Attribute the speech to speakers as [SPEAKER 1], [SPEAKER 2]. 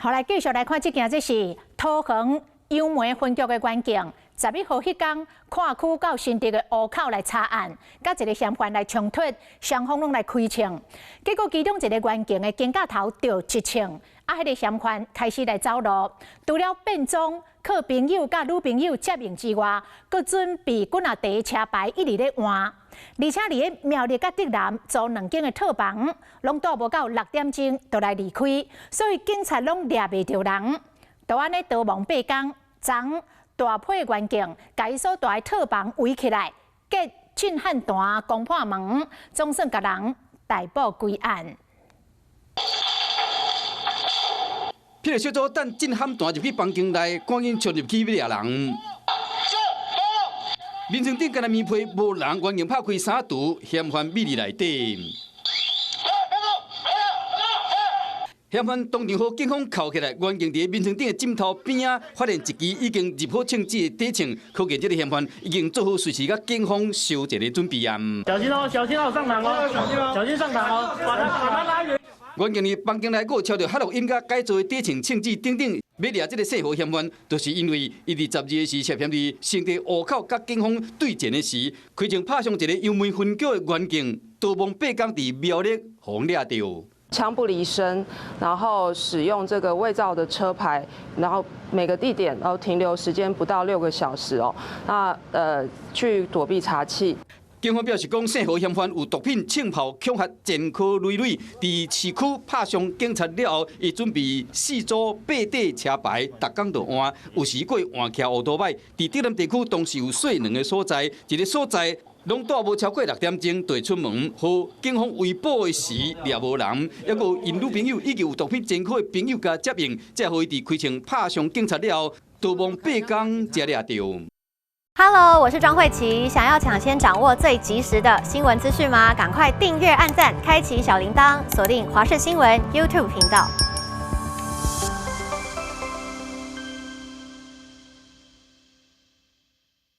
[SPEAKER 1] 好，來繼續來看這件，這是桃園楊梅分局的員警，11號彼工跨區到新竹的湖口來查案，佮一個嫌犯來衝突，雙方攏來開槍，結果其中一個員警的肩胛頭著一槍，啊，彼個嫌犯開始來走路，除了變裝靠朋友佮女朋友接應之外，閣準備幾若塊車牌一直咧換，而且佇咧苗栗佮竹南租兩間的套房，攏蹛無夠6點鐘就來離開，所以警察攏掠袂著人，就按呢逃亡8工，昨大批員警共伊所蹛的套房圍起來，結震撼彈攻破門，總算共人逮捕歸案。
[SPEAKER 2] 彼个小組等震撼彈入去房間內，趕緊衝入去欲掠人。眠床頂干焦棉被無人，員警拍開衫櫥，嫌犯秘佇內底。嫌犯當場予警方銬起來，員警佇眠床頂的枕頭邊仔發現一支已經入好槍支的底槍，可見這个嫌犯已經做好隨時佮警方相戰的準備啊！
[SPEAKER 3] 小心哦，小心哦，上膛哦，小心哦，小心上膛哦，把他把他拉遠。
[SPEAKER 2] 員警佇房間內閣抄著海洛因佮改造的底槍槍支等等，欲掠這个姓何嫌犯，就是因為伊佇12時涉嫌佇新竹湖口佮警方對戰的時，開槍拍傷一個楊梅分局的員警，逃亡8工佇苗栗予人掠著。
[SPEAKER 4] 槍不離身，然後使用這個偽造的車牌，然後每個地點然後停留時間不到6個小時哦，那去躲避查緝。
[SPEAKER 2] 警方表示講，姓何嫌犯有毒品、槍炮、恐嚇前科累累，佇市區拍傷警察了後，伊準備四組八塊車牌，逐工就換，有時閣換騎歐多擺。佇竹南地區當時有稅兩個所在，一个所在攏蹛無超過6點鐘就會出門，予警方圍捕的時掠無人，猶閣有𪜶女朋友以及有毒品前科的朋友共接應，才予伊佇開槍拍傷警察了後，逃亡8工才掠著。
[SPEAKER 5] Hello，我是莊慧琪。想要搶先掌握最及時的新聞資訊嗎？趕快訂閱、按讚、開啟小鈴鐺，鎖定華視新聞 YouTube 頻道。